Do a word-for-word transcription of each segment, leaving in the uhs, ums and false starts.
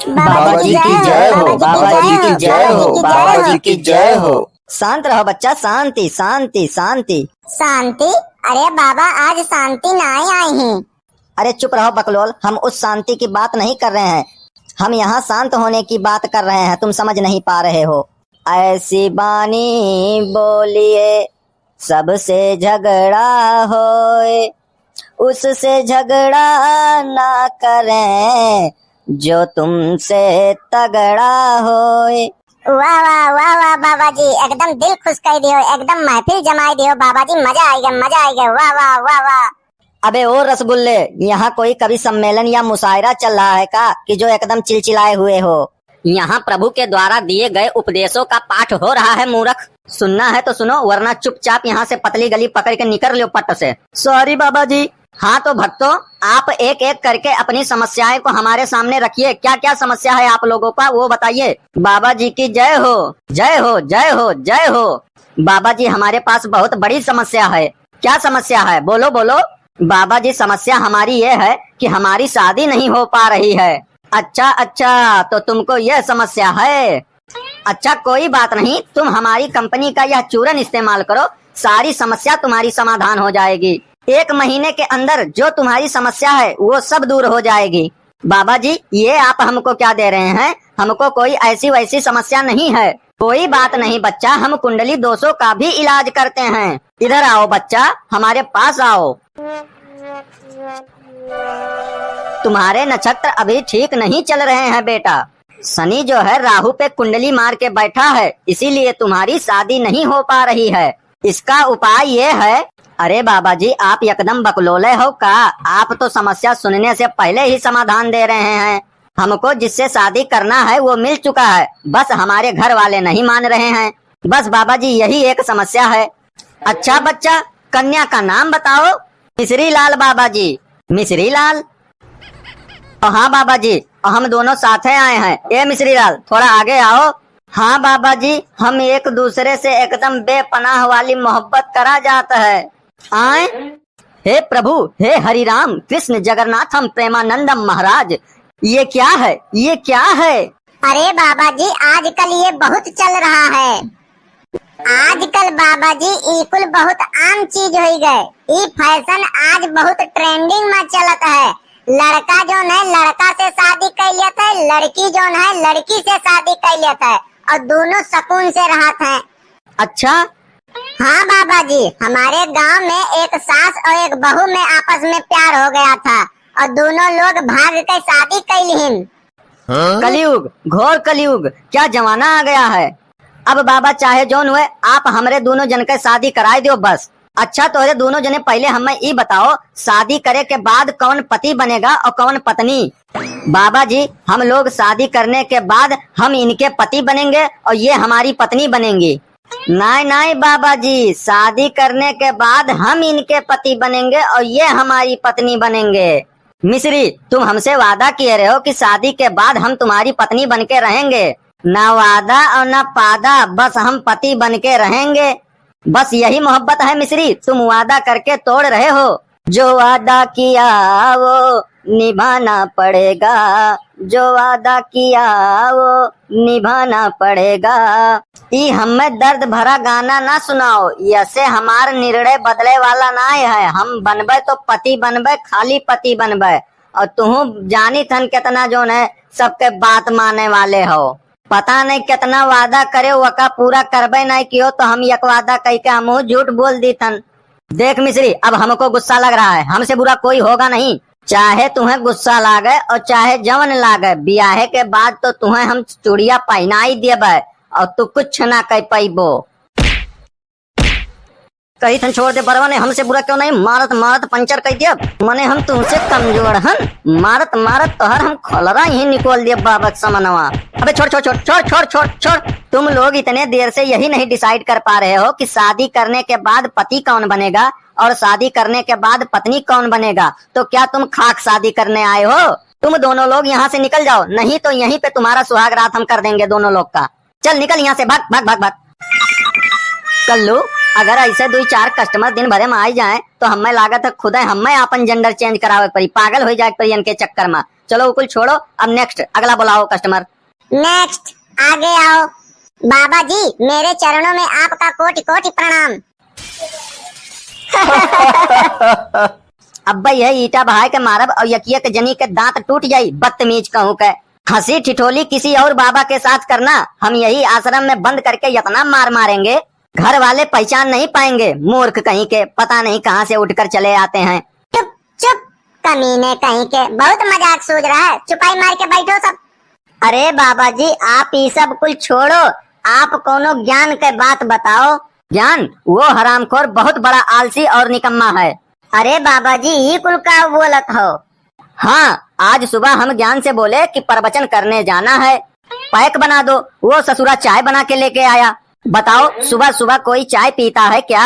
बाबा जी की जय हो, बाबा जी की जय हो, बाबा जी की जय हो। शांत रहो बच्चा, शांति, शांति, शांति। शांति? अरे बाबा, आज शांति नाहीं आई ही। अरे चुप रहो बकलोल, हम उस शांति की बात नहीं कर रहे हैं, हम यहाँ शांत होने की बात कर रहे हैं, तुम समझ नहीं पा रहे हो। ऐसी बानी बोलिए, सबसे झगड़ा होए, उससे झगड़ा ना करें, जो तुमसे तगड़ा होए। वाह, वाह, वाह, वाह, बाबा जी, एकदम दिल खुश कइ दियो, एकदम महफिल जमाइ दियो, बाबा जी, मजा आइ गया, मजा आइ गया, वाह, वाह, वाह, वाह। अबे ओ रसगुल्ले, यहाँ कोई कवि सम्मेलन या मुशायरा चल रहा है का, कि जो एकदम चिलचिलाए हुए हो? यहाँ प्रभु के द्वारा दिए गए उपदेशों का पाठ हो रहा है, मूर्ख। सुनना है तो सुनो, वरना चुपचाप यहाँ से पतली गली पकड़ के निकर लो पट से। Sorry बाबा जी। हाँ तो भक्तों, आप एक एक करके अपनी समस्याएं को हमारे सामने रखिए। क्या क्या समस्या है आप लोगों का, वो बताइए। बाबा जी की जय हो, जय हो, जय हो, जय हो। बाबा जी, हमारे पास बहुत बड़ी समस्या है। क्या समस्या है? बोलो, बोलो। बाबा जी, समस्या हमारी ये है कि हमारी शादी नहीं हो पा रही है। अच्छा, अच्छा, तो तुमको यह समस्या है। अच्छा, कोई बात नहीं, तुम हमारी कंपनी का यह चूरन इस्तेमाल करो, सारी समस्या तुम्हारी समाधान हो जाएगी। एक महीने के अंदर जो तुम्हारी समस्या है, वो सब दूर हो जाएगी। बाबा जी, ये आप हमको क्या दे रहे हैं? हमको कोई ऐसी वैसी समस्या नहीं है। कोई बात नहीं बच्चा, हम कुंडली दोषों का भी इलाज करते हैं। इधर आओ बच्चा, हमारे पास आओ। तुम्हारे नक्षत्र अभी ठीक नहीं चल रहे हैं बेटा। शनि जो है राहु पे कुंडली मार के बैठा है, इसीलिए तुम्हारी शादी नहीं हो पा रही है। इसका उपाय ये है। अरे बाबा जी, आप एकदम बकलोले हो का? आप तो समस्या सुनने से पहले ही समाधान दे रहे हैं। हमको जिससे शादी करना है वो मिल चुका है, बस हमारे घर वाले नहीं मान रहे हैं। बस बाबा जी, यही एक समस्या है। अच्छा बच्चा, कन्या का नाम बताओ। मिश्री लाल बाबा जी। मिश्री लाल? ओ हाँ बाबा जी, हम दोनों साथे आए हैं। ए मिश्री लाल, थोड़ा आगे आओ। हाँ बाबा जी, हम एक दूसरे से एकदम बेपनाह वाली मोहब्बत करा जात है। आए? हे प्रभु, हे हरि राम कृष्ण जगन्नाथम प्रेमानंदम महाराज, ये क्या है, ये क्या है? अरे बाबा जी, आजकल ये बहुत चल रहा है। आजकल बाबा जी, ई कुल बहुत आम चीज होइ गए। ई फैशन आज बहुत ट्रेंडिंग में चलत है। लड़का जौन है, लड़का से शादी कइ लेत है, लड़की जौन है, लड़की से शादी कइ लेत है, और दोनों सुकून से रहत हैं। अच्छा? हाँ बाबा जी, हमारे गांव में एक सास और एक बहू में आपस में प्यार हो गया था और दोनों लोग भाग के शादी कइ लिहिन। हाँ? कलयुग, घोर कलयुग, क्या जमाना आ गया है। अब बाबा चाहे जौन हुए, आप हमरे दोनों जन के शादी कराए दियो बस। अच्छा, तोहरे दोनों जने पहले हमें ई बताओ, शादी करे के बाद कौन पति बनेगा और कौन पत्नी? बाबा जी, हम लोग शादी करने के बाद हम इनके पति बनेंगे और ये हमारी पत्नी बनेंगी। नहीं, नहीं बाबा जी, शादी करने के बाद हम इनके पति बनेंगे और ये हमारी पत्नी बनेंगे। मिश्री, तुम हमसे वादा किए रहे हो कि शादी के बाद हम तुम्हारी पत्नी बन के रहेंगे। ना वादा और ना पादा, बस हम पति बन के रहेंगे। बस यही मोहब्बत है मिश्री, तुम वादा करके तोड़ रहे हो। जो वादा किया वो निभाना पड़ेगा, जो वादा किया वो निभाना पड़ेगा। ई हमें दर्द भरा गाना ना सुनाओ, यसे हमार निर्णय बदले वाला ना है। हम बनबे तो पति बनबे, खाली पति बनबे। और तुहू जानित हन कितना जौन है सबके बात माने वाले हो। पता नहीं कितना वादा करे, वका पूरा करबे नहीं कियो, तो हम एक वादा कह के हमहू झूठ बोल दीत हन। देख मिश्री, अब हमको गुस्सा लग रहा है, हमसे बुरा कोई होगा नहीं। चाहे तुम्हें गुस्सा लागे और चाहे जवन लागे, बियाहे के बाद तो तुम्हें हम चूड़िया पहनाई देबे और तू कुछ ना कह पइबो। कही थन छोड़ दे बरवा ने, हमसे बुरा क्यों नहीं, मारत मारत पंचर कह दिया। मने हम तुमसे कमजोर हन, मारत मारत तोहर हम खोलरा ही निकोल दिया बाबक समनवा। अबे छोड़, छोड़, छोड़। तुम लोग इतने देर से यही नहीं डिसाइड कर पा रहे हो कि शादी करने के बाद पति कौन बनेगा और शादी करने के बाद पत्नी कौन बनेगा, तो क्या तुम खाक शादी करने आए हो? तुम दोनों लोग यहाँ से निकल जाओ, नहीं तो यहीं पे तुम्हारा सुहाग रात हम कर देंगे दोनों लोग का। चल निकल यहाँ से, भाग, भाग, भाग, भाग। कल्लू, अगर ऐसे दुई चार कस्टमर दिन भरे में आई जाए, तो हमें लागत है खुदे हमें आपन जेंडर चेंज करावे के पड़ी, पागल हो जाए के पड़ी इनके चक्कर में। चलो, वो कुल छोड़ो, अब next, अगला बुलाओ customer। Next, आगे आओ। बाबा जी, मेरे चरणों में आपका कोटि कोटि प्रणाम। अब्बे यह ईंटा बहाय के मारब और यकियक जनी के दांत टूट जाई, बदतमीज कहूँ के। हंसी ठिठोली किसी और बाबा के साथ करना, हम यही आश्रम में बंद करके इतना मार मारेंगे, घर वाले पहचान नहीं पाएंगे। मूर्ख कहीं के, पता नहीं कहाँ से उठकर चले आते हैं। चुप, चुप, कमीने कहीं के, बहुत मजाक सूझ रहा है, चुपाई मार के बैठो सब। अरे बाबा जी, आप ई सब कुल छोड़ो, आप कोनो ज्ञान के बात बताओ। ज्ञान? वो हरामखोर बहुत बड़ा आलसी और निकम्मा है। अरे बाबा जी, ई कुल का बोलत हो? हाँ, आज सुबह हम ज्ञान से बोले कि प्रवचन करने जाना है, pack बना दो। वो ससुरा चाय बना के लेके आया। बताओ, सुबह सुबह कोई चाय पीता है क्या?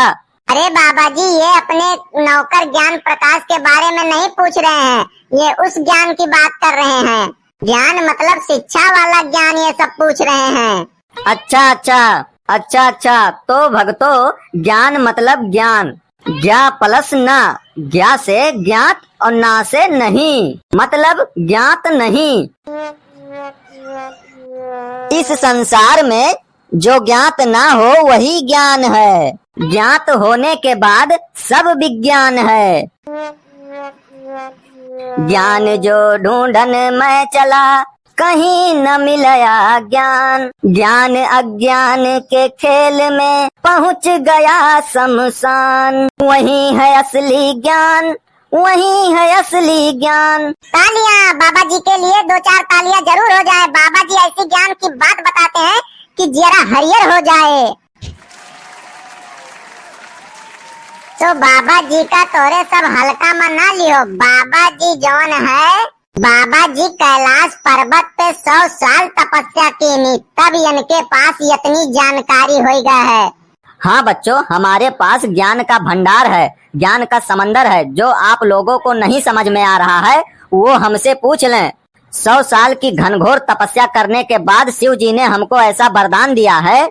अरे बाबा जी, ये अपने नौकर ज्ञान प्रकाश के बारे में नहीं पूछ रहे हैं, ये उस ज्ञान की बात कर रहे हैं। ज्ञान मतलब शिक्षा वाला ज्ञान, ये सब पूछ रहे हैं। अच्छा, अच्छा, अच्छा, अच्छा, तो भगतो, ज्ञान मतलब ज्ञान। ज्ञा plus ना, ज्ञा से ज्ञात और ना से नहीं, मतलब ज्ञात नहीं। इस संसार में जो ज्ञात ना हो, वही ज्ञान है। ज्ञात होने के बाद सब विज्ञान है। ज्ञान जो ढूंढन मैं चला, कहीं न मिलया ज्ञान। ज्ञान अज्ञान के खेल में पहुंच गया शमशान। वही है असली ज्ञान, वही है असली ज्ञान। तालियां बाबा जी के लिए, दो चार तालियां जरूर हो जाए। बाबा जी ऐसी ज्ञान की बात बताते हैं कि जियरा हरियर हो जाए। तो बाबा जी का तोरे सब हल्का में ना लियो। बाबा जी जौन है, बाबा जी कैलाश पर्वत पे सौ साल तपस्या कीनी, तब इनके पास इतनी जानकारी होइगा है। हाँ बच्चों, हमारे पास ज्ञान का भंडार है, ज्ञान का समंदर है। जो आप लोगों को नहीं समझ में आ रहा है, वो हमसे पूछ लें। सौ साल की घनघोर तपस्या करने के बाद शिव जी ने हमको ऐसा वरदान दिया है।